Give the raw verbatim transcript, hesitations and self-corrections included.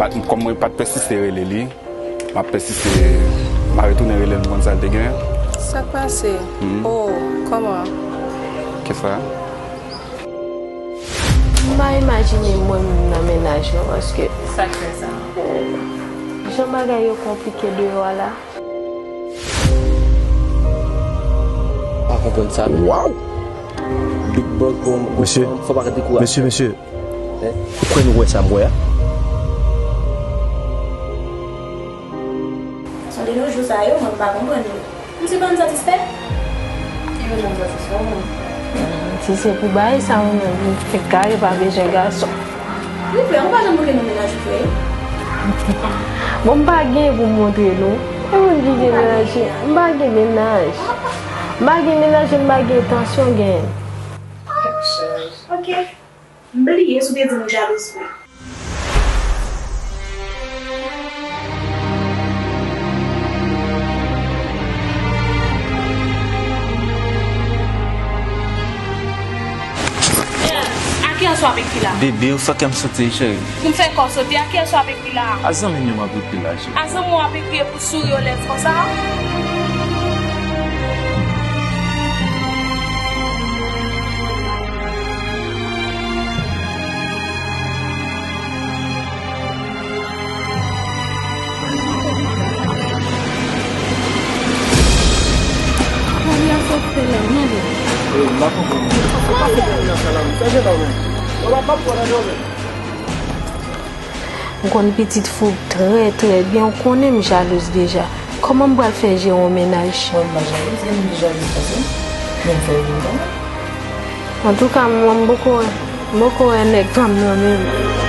Kòm mwen pa t pèsiste rele li, m ap pèsiste, m a retounen rele l pou konn sa l te gen. Sa k pase? Hmm. Oh, kòman? Kisa? M pa imajine mwen menm nan mennaj mwen, paske sa k fè sa? Jan bagay yo konplike deyò a la. Pa konprann sa menm. Waw! Big Brother, bon, bon, mesye, fò pa dekouraje. Mesye, mesye. Hein? Ou kwè nou wè sa m wè a? Sonde nou jou sa yo, mwen m pa konprann yo. Misye pa n satisfè? Yo janm satisfè mwen. Si se pou bagay sa, mwen menm, m fèk kare pa bezwen gason. Wi, frè, ou pa janm montre nou mennaj ou, frè. Bon, m pa gen pou m montre nou. E moun ki gen mennaj, m pa gen mennaj. M pa gen mennaj, e m pa gen entansyon gen. Ok. M bliye si w te di m ou jalouz vre. A kiyès w ap ekri la? Bebe, ou fè kè m sote, cheri. Pou m fè kò w sote, a kiyès w ap ekri la? A zanmi m yo m ap ekri la, cheri. A zanmi w ap ekri e pou souri w lèz konsa? M konn pitit fi w trè, trè byen, ou konnen m jalouz deja. Kòman m pral fè jere yon mennaj? Mwen pa jalouz, gen moun ki jalouz pase m, men m fè vin pa mwen. Antouka, mwen, m poko wè, m poko wè nèg pa m nan menm.